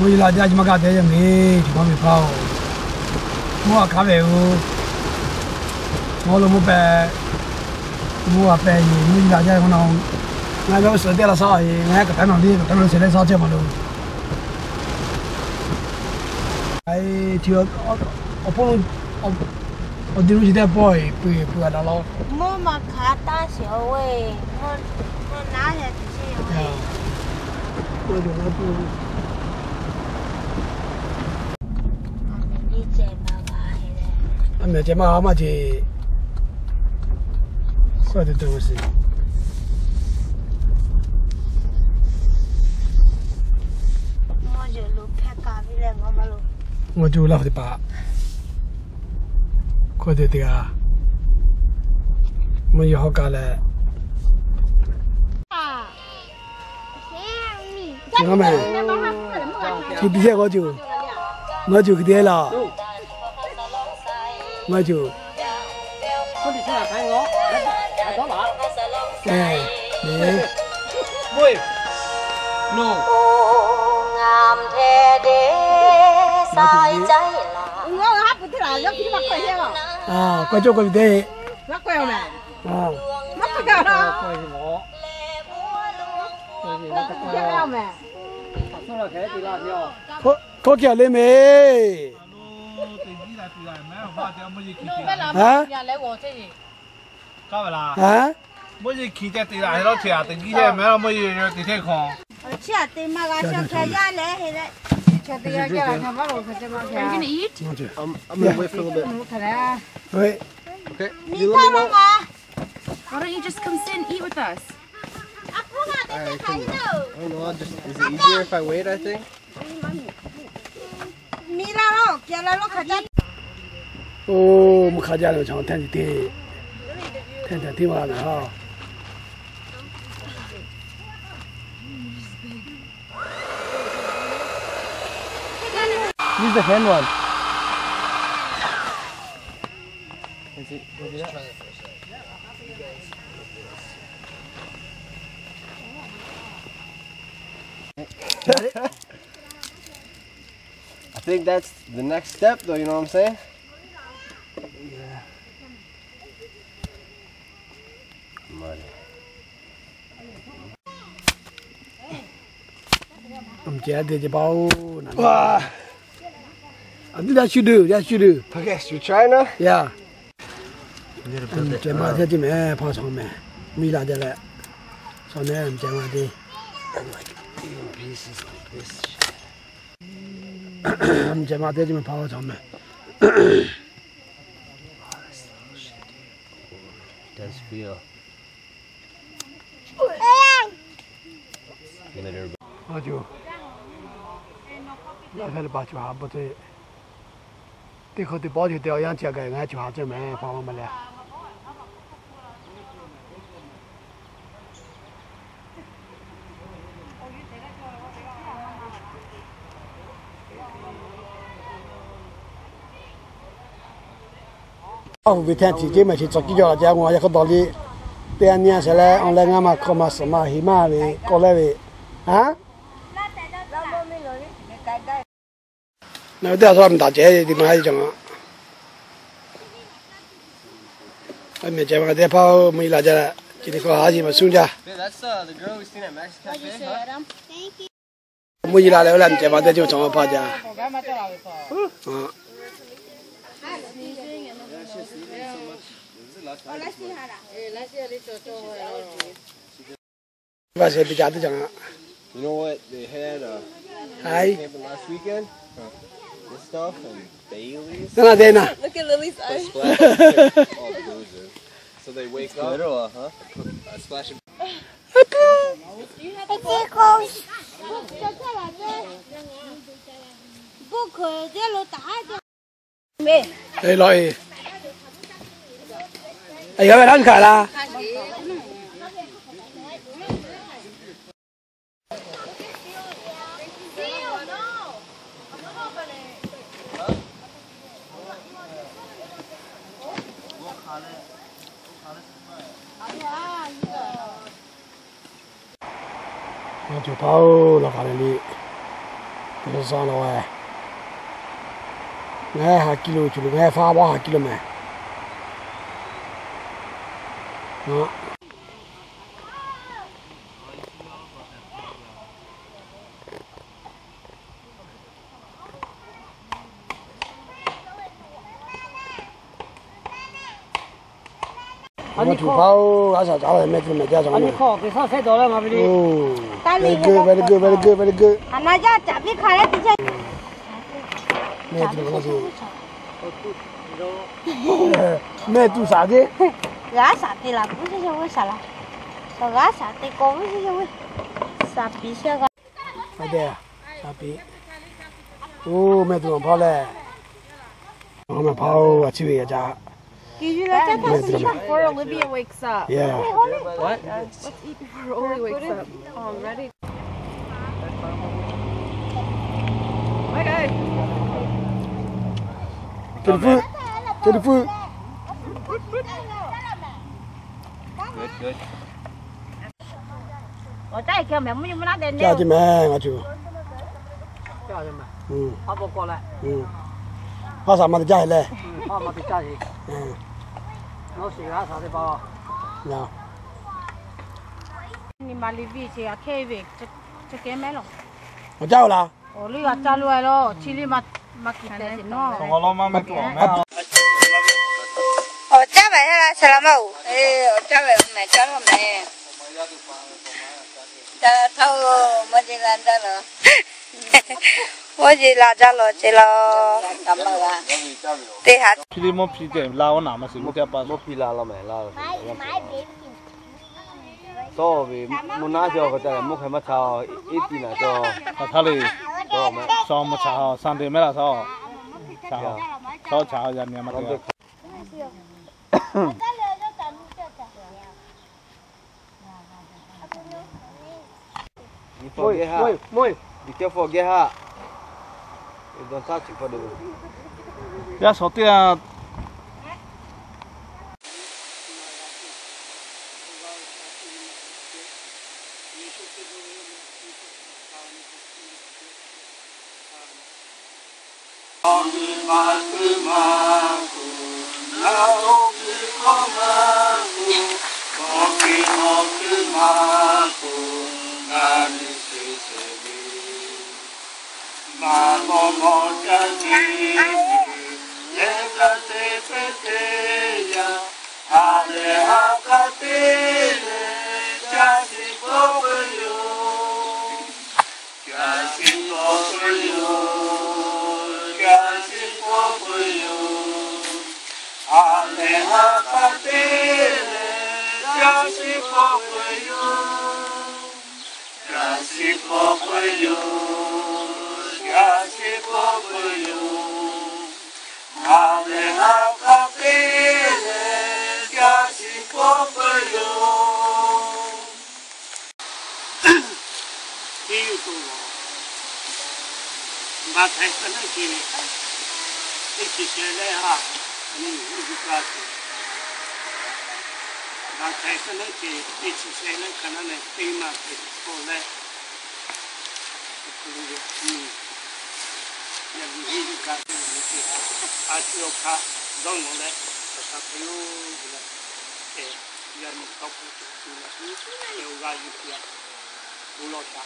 Mvuhˇ yeˬ laˬ jaˇ, chi maˇ kaꞈ te yaˇ miˬ, chi maˇ miˬ hpaˇ-oˬ. Mvuhˇ a hkanˉ ve-oˬ. Mvuhˇ lo mvuhˇ pehˍ, mvuhˇ a pehˍ yeˬ, mvuhˇ yeˬ laˬ jaˇ ve k'o na, ngaˬ ve suhˍ teˇ la saˉ yeˬ, ngaˬ kaꞈ hpehꞈ nawˬ le, kaꞈ hpehꞈ nawˬ le, suhˍ leh saˉ chehˇ ma lo. Chi awˬ hpawˇ lo, awˬ diˇ lo chi teˇ pawˆ-e peuˬ peuˬ a daꞈ law. Mvuhˇ ma hkanˉ taˇ shiˍ-oˬ ve, mvuhˇ naˉ leh tuˬ sheˍ-oˬ ve. A mehˍ ceh maˇ g'a maˇ ceˬ. K'oˆ te te ve sheˍ. Mvuhˇ yeˬ laˬ ve teˇ hpaˍ, hkawˇ te te g'a, mvuhˇ yeˬ hawˉ kaꞈ leh, ngaˬ mehˍ, hk'e te shehˆ k'awꞈ cuˬ, ngaˬ cuˬ hk'e te laˬ, ngaˬ cuˬ. K'awꞈ cawˇ k'awꞈ yuˬ te. Hkawˇ hkiˬ a le mehˍ. Are you gonna eat? Why don't you just come sit and eat with us? I don't know, I'll just, is it easier if I wait, I think? Oˇ, mvuhˇ hk'a jaˇ leh chaw hteˇ nyi te, hteˇ nyi te maˇ g'a mehˍ ha. Use the hand one. Is it, is it that? I think that's the next step, though, you know what I'm saying? Yeah. Mvuhˇ yeˬ te ce paˇ-oˬ. Aˬ, yaˇ shu duˬ, yaˇ shu duˬ. Okay, should we try now? Yeah. Mvuhˇ yeˬ ma te ce mehˍ, hpaˇ chaw mehˍ. Mvuhˇ yeˬ laˬ jaˇ leh, chaw mehˍ mvuhˇ yeˬ ma te. Mvuhˇ yeˬ ma te ce mehˍ, hpaˇ chaw mehˍ. Does feel. Ngaˬ cuˬ, ngaˬ hpehꞈ leh pa cuˬ haꞈ pa te. Teˇ hk'aw teˇ pawˆ ceh te awˬ yanˇ chi a gaˬ ngaˬ cuˬ haꞈ ceh mehˍ, hpaˇ maˇ maˇ leh. Aˬ, hui ve hteˇ chi ceˇ mehˍ, chi tcuh kiˇ jaw la jaˇ, ngaˬ yaꞈ hk'aˇ dawˬ le. Teˇ a nyi a shehˍ leh awˬ leh ngaˇ ma hkawˇ ma suhˍ ma heˍ maˇ ve k'awꞈ leh ve, a, na ve teˇ a htawˇ a miˬ daꞈ ceh te maˇ heˆ cawˬ. A miˬ ceh ma teˇ hpaˍ mvuhˇ yeˬ laˬ jaˇ, chi teˇ hkawˇ ha yeˬ ma suh jaˇ. Mvuhˇ yeˬ laˬ leh oˇ leh miˬ ceh ma teˇ ceuˬ cawˬ ma hpaˇ jaˇ. Ba se bi ja te jang a. You know what? They had, uh, hai, camping last weekend. This stuff and Bailey's. Nana de na. Look at Lily's eyes. Splash. Oh, boozers. So they wake up. It's literal, huh? A splash. Apu. It's equals. Book, uh, yellow tie. Ê, law e. Ê, g'a ve laˇ hkaꞈ la. Ngaˬ cuˬ hpaˇ-oˬ, laˬ k'a leh le. Ngaˬ hui ha ki lo cuˬ lo ngaˬ hui faˇ maˇ ha ki lo mehˍ. Very good, very good, very good, very good. Mehˆ tuˬ saˍ te. G'a shaˍ te laˬ k'o, g'a shaˍ te k'o, shaˍ piˍ shaˍ g'a. Oˇ, mehˆ tuˬ maˍ hpaˇ lehˬ, maˍ hpaˇ-oˬ, a ciˉ ve g'a jaˇ. Before Olivia wakes up. Yeah. Let's eat before Oli wakes up. Telephone, telephone. Caˇ ce mehˍ ngaˬ cuˬ. Haˉ saˍ ma te caˇ e leh. Awˬ caˇ-oˬ laˇ. Awˬ caˇ ve heh la saˍ laˍ ma-oˬ. Awˬ caˇ ve mehˍ caˇ laˇ mehˍ. Ca htawˇ, mawˇ jeˬ la jaˇ lawˬ, mawˇ jeˬ la jaˇ lawˬ ce laˬ. Teˇ haꞈ. Hpiˇ liˇ mawˇ hpiˇ te la oˇ naˍ ma shiˍ mawˇ teˇ hpaˍ. Mawˇ hpiˇ la law mehˍ la. Tawˇ ve mvuhˇ naˉ cawˬ hk'aˬ ca lehˬ mawˇ hk'e maˇ ca, iˉ tiˍ naˍ cawˬ. Hk'aˬ htaˇ le. Shaw maˇ ca, Sunday mehˍ laˬ shaw. Shaw ca yaꞈ nyi ma te. Yaˇ shawˍ teˇ g'aˇ. Teˇ yuˬ to lawˬ, Maꞈhtehˍ ka naˉ ce teˇ chi sheh leh ha, nyi hui yuˬ ka tuˬ. Maꞈhtehˍ ka naˉ ce teˇ chi sheh leh ka naˉ leh teˇ maˬ te k'o leh, yaꞈ nyi hui yuˬ ka tuˬ ve ce, a shu awˬ hk'aˇ dawˇ nawˬ leh, awˬ hk'aˇ hk'e yoˬ leh, yaꞈ nyi tawˇ hkawˇ tuˬ laꞈ hu, awˬ g'aˇ yuˬ piˇ-a. Bon lawˬ shaˍ.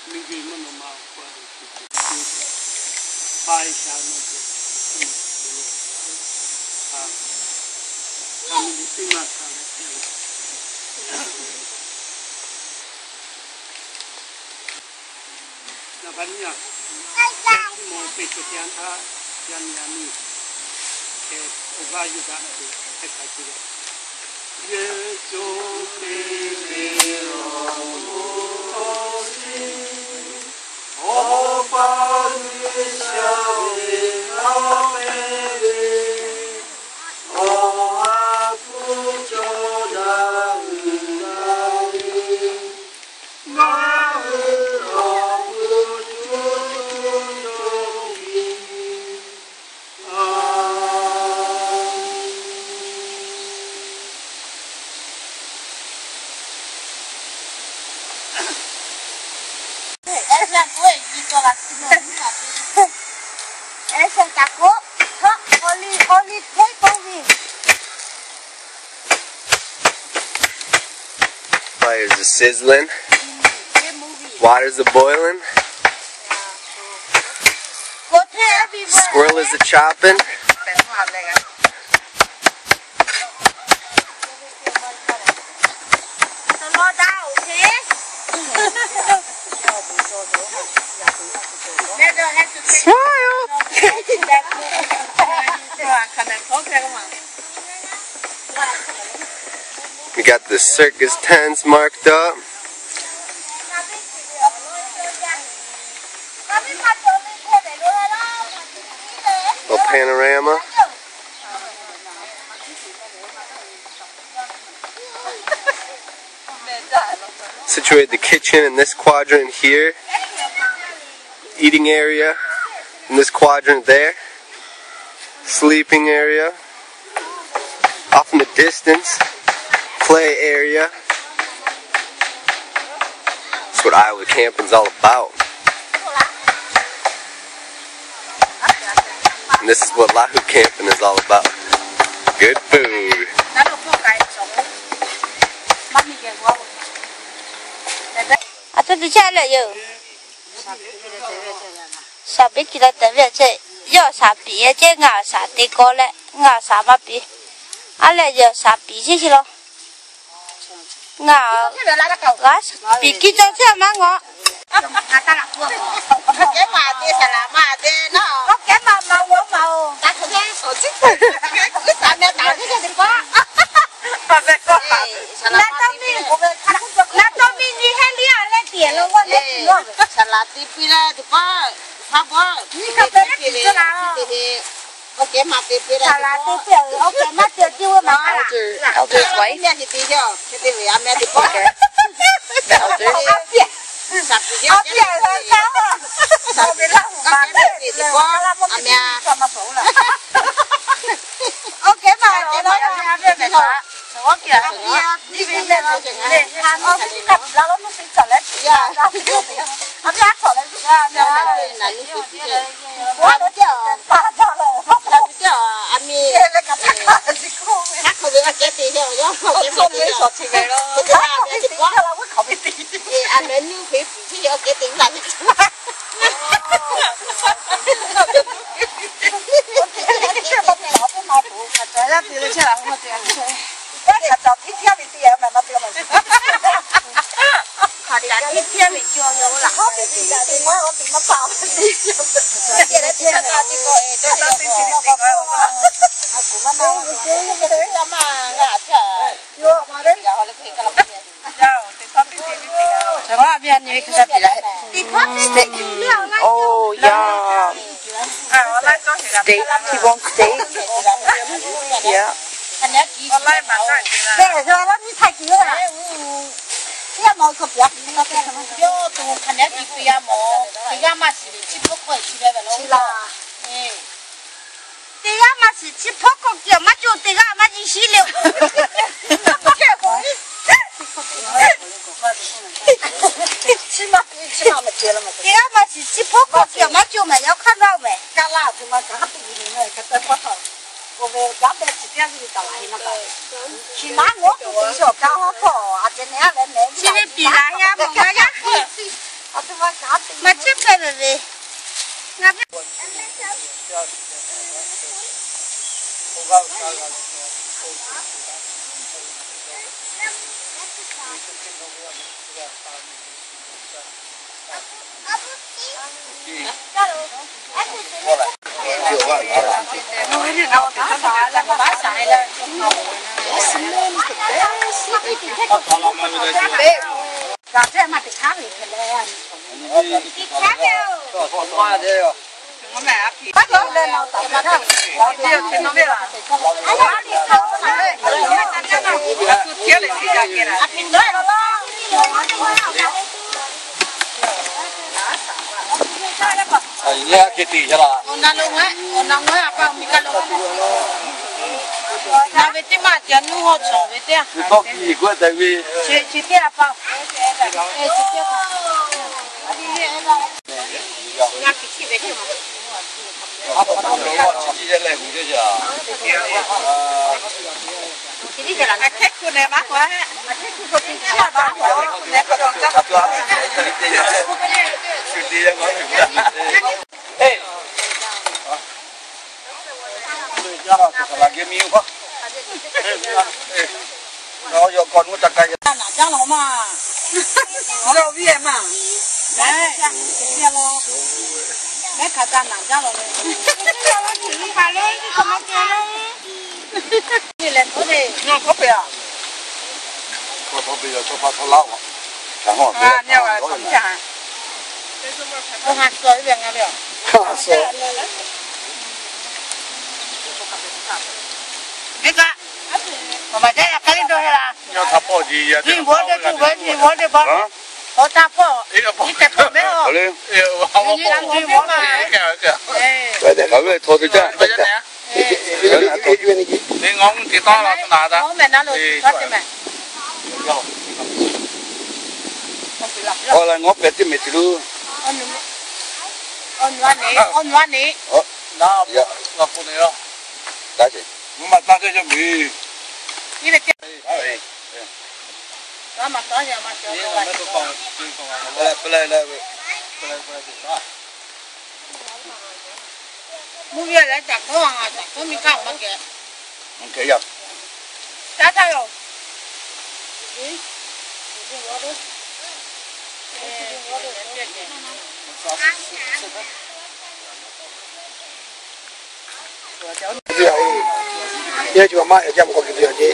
Miˬguiˬ mvuhˇ naw ma awˬ hk'aw lo shu tuˬ, pa e sha na tuˬ, bon lawˬ shaˍ. A, a miˬguiˬ teˇ maˬ htaꞈ leh te leh, naˍ baꞈ nyiˇ a, chi mawˬ teˇ ceuˬ te a htaˇ, yaꞈ nyi a miˬ, hk'e awˬ g'aˇ yuˬ daꞈ tuˬ hk'e hk'a ce leh, yehˬ cawˬ te ve awˬ bon awˬ shiˍ, Awˬ pa G'uiˬsha ve laˇ hpehꞈ ve, awˬ ha hpu cawˬ daꞈ uiˍ la ve, ngaˬ hui awˬ pon cuˇ cuˇ cawˬ ve. Ese taco, huh? Only, only take for me. Fires are sizzling. Water's a boiling. Squirrel is a chopping. Smile. We got the circus tents marked up. Little panorama. Situated the kitchen in this quadrant here. Eating area in this quadrant there. Sleeping area. Off in the distance, play area. That's what Iowa camping's all about. And this is what Lahu camping is all about. Good food. A tcuh tiꞈ chehˇ leh yoˬ. Shaˍ piˉ kiˬ la tehꞈ ve ce. Yawˇ shaˍ piˍ ve ce, ngaˬ shaˍ te k'aw leh ngaˬ shaˍ maˇ piˍ. A lehˬ yawˇ shaˍ piˍ ceˇ chi law. Ngaˬ g'a piˍ kiˇ cawˇ chehˇ maˇ ngawˬ. Naˍ tawˇ miˇ nyi heˆ liˇ a leh tiꞈ lo g'awˇ leh tiꞈ lo. Saˍ laˍ te piˇ leh teˇ pawˆ, hk'a bawˆ nyi hk'a peu leh tiꞈ la. Saˍ laˍ te piˇ, awˬ kehˬ maˇ te piˇ ve maˇ hk'a laˬ. Elder's wife. Okay. The elder. Steak. Oh, yum. Steak, T-bone steak. Yeah. Teˇ g'aˇ maˇ shiˍ chi hpawˇ k'awꞈ kiˬ maˇ cawˬ, teˇ g'aˇ maˇ nyi shiˉ le. Teˇ g'aˇ maˇ shiˍ chi hpawˇ k'awꞈ kiˬ maˇ cawˬ mehˍ, yaꞈ hk'aˇ naˇ mehˍ. Chi ve piˍ laˬ yaˇ mawˬ maˇ yaˇ. Maˇ chehˇ hpehꞈ ve ve. Ngaˬ Naˍ jaˇ lawˬ maˇ. Lawˬ viˉ maˇ. Mehˉ, mehˉ hk'aˬ ca naˍ jaˇ lawˬ le. Nyi lehˬ tawˇ ve. Nyi tawˇ ve a. Awˬ laꞈ ngawˉ pehꞈ teˇ mehˍ te lu. Mvuhˇ ve leh caˬ hkawˉ a, caˬ hkawˉ miˬ hk'aˇ maˇ kehˬ. Caˉ htaˇ yoˬ. Yawˇ chi ma maˇ yaꞈ jaˇ mvuhˇ k'aw kiˬ te yaꞈ ce.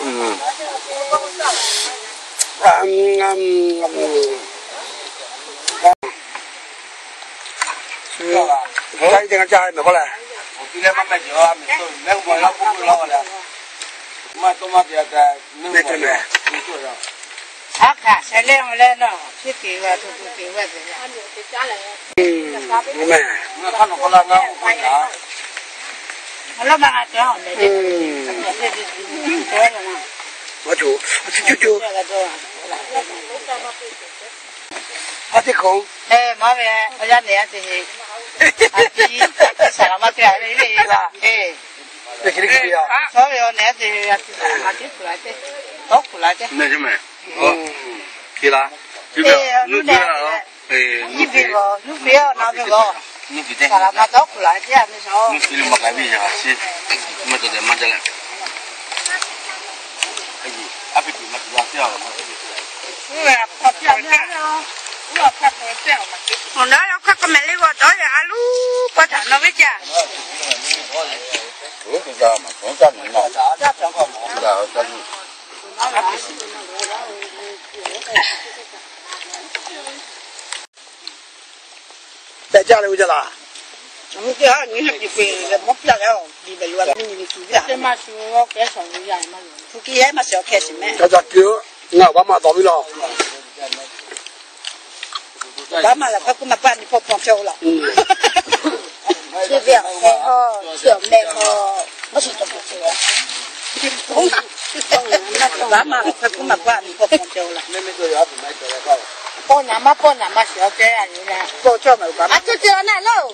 Aˉ hkaꞈ sheh leh leh nawˬ chi teꞈ g'a tuˬ tuˬ teꞈ g'a te. Maˇ teˇ hk'o, maˇ ve awˬ yaˇ nehˬ a teꞈ heˆ. A tiˉ, a tiˉ saˍ laˍ maˇ teˇ g'aˇ le le la. Teˇ hk'e le hk'e le ya. Chaw ve awˬ nehˬ a teꞈ heˆ, a tiˉ saˍ laˍ maˇ teˇ hk'u la teˇ, tawˇ hk'u la teˇ. Mehˬ mehˬ. Hk'e la. Nuˇ nehˬ a teꞈ heˆ. Nuˇ piˇ g'awˬ, nuˇ piˇ awˬ na ve g'awˬ. Saˍ laˍ maˇ tawˇ hk'u la teˇ a mehˬ shaw. Nuˇ piˇ le maˇ k'ai piˇ yaꞈ a shiˍ. Maˇ cawˬ tehꞈ maˇ jaˇ leh. Awˬ na yaꞈ hk'aˇ k'awꞈ mehˍ le g'awˬ dawˇ yaꞈ a luˉ pawˇ htaꞈ nawˬ ve caˇ. Pehꞈ jaˇ leh g'uˇ jaˇ laˬ. Mvuhˇ teˇ haˉ nyi heˆ tiꞈ peˬ leh mawˇ piˇ leh, liꞈ beh lo a nyi nyi tuˬ ve a. Hpu ki hehˉ maˇ shiˍ awˬ hkeh shiˍ mehˆ. Ca ca tuˬ, ngaˬ baˆ maˇ tawˍ ve laˬ. Baˆ maˇ laˬ hk'aˇ k'oˆ maˇ paˆ nyi hpawˇ hpaw chehˇ-oˆ laˬ. Chi ve awˬ hkeh hawˇ, chi awˬ meh hawˇ, maˇ shiˍ tawˍ hkeh shiˍ. Baˆ maˇ laˬ hk'aˇ k'oˆ maˇ paˆ nyi hpawˇ hpaw chehˇ-oˆ laˬ. Pawˆ naˍ maˇ pawˆ naˍ maˇ shiˍ awˬ hkeh a yoˬ. A cuˇ te a naˆ loˬ.